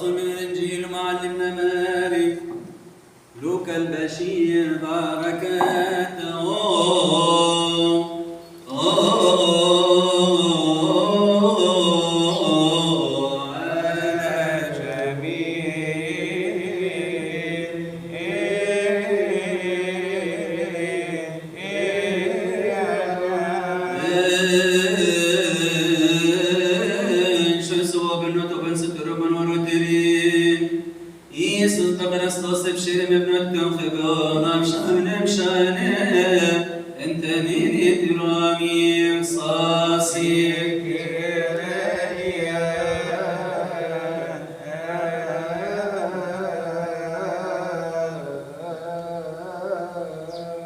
فصل من الإنجيل معلمنا مالك لوكا البشير بركاته على جميع شو سوى بنوتو بنسطر بنورترين يسوع تبرستوس بشير مبنتكم خبانا مشانه انت نيني ترامي صاصي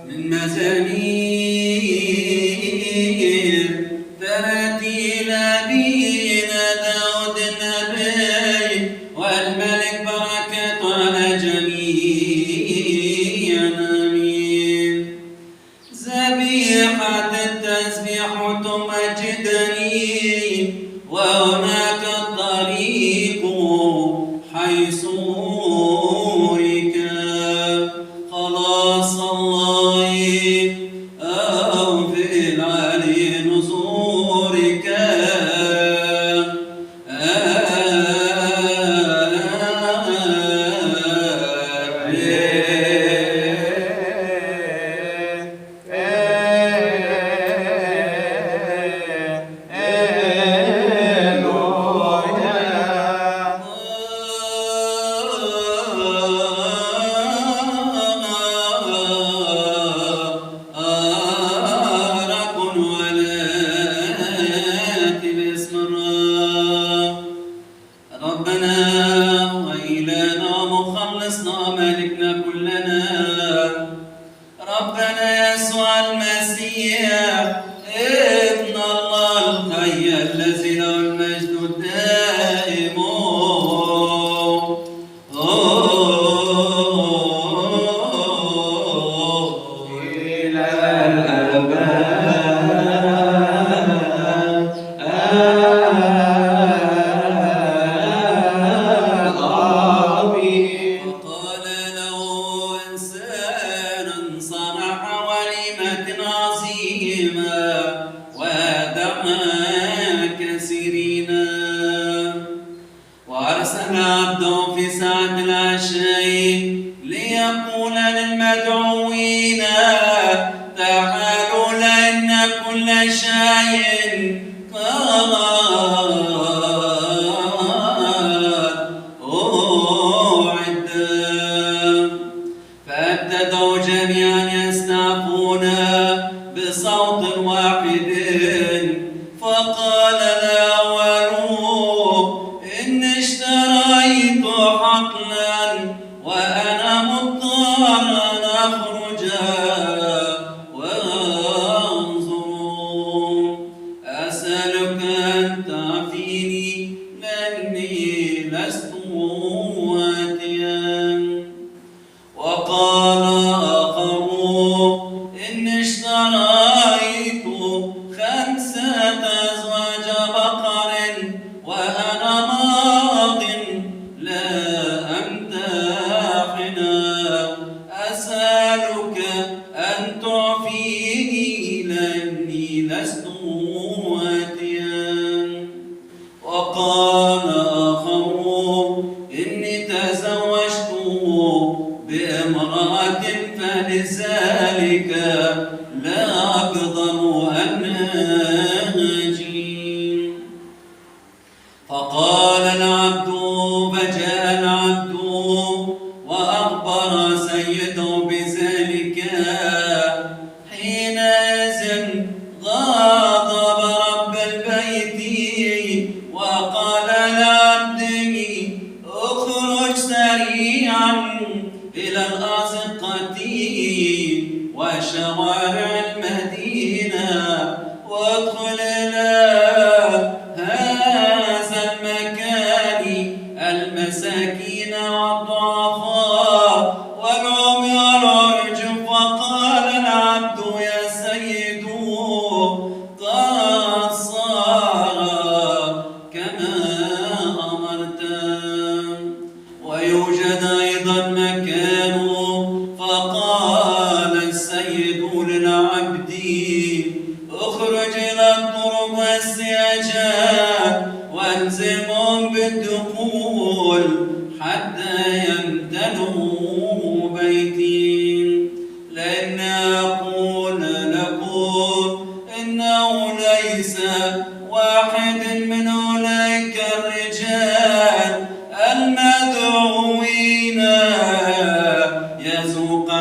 من مزامير ترتيل أبينا داود النبي والملك بركة على جميع آمين. ذبيحة التسبيح تمجدني وهناك الطريق حيث أورك خلاص الله أو في العلي نزورك ربنا وإلهنا ومخلصنا مالكنا كلنا ربنا يسوع المسيح ابن الله الحي الذي له المجد الدائم إلى الأبد. وأرسل عبده في ساعة العشاء ليقول للمدعوين تعالوا لأن كل شيء قد أعد. فابتدوا جميعا يستعفون بصوت واحد فقال الأول إني اشتريت حقلا وأنا مضطر أن أخرج وأنظر أسألك أن تعفيني لأني لست آتيا. وقال آخر إني اشتريت 5 أزواج بقر وأنا ماض لا أمتحنا أسألك أن تعفيني لأني لست آتيا. وقال آخر إني تزوجت بامرأة فلذلك لا أقدر أن آجي. فقال العبد فجاء العبد وأخبر سيده بذلك حينئذ غضب رب البيت وقال لعبده اخرج سريعا إلى الأزقة وشوارع المدينة وادخل إلى هذا المكان المساكين والضعفاء والعمي والعرج. فقال العبد يا سيد قد صار كما أمرت. الرسول حتى يمتلوا بيتي، لأني أقول لكم إنه ليس واحد من أولئك الرجال المدعوين يذوق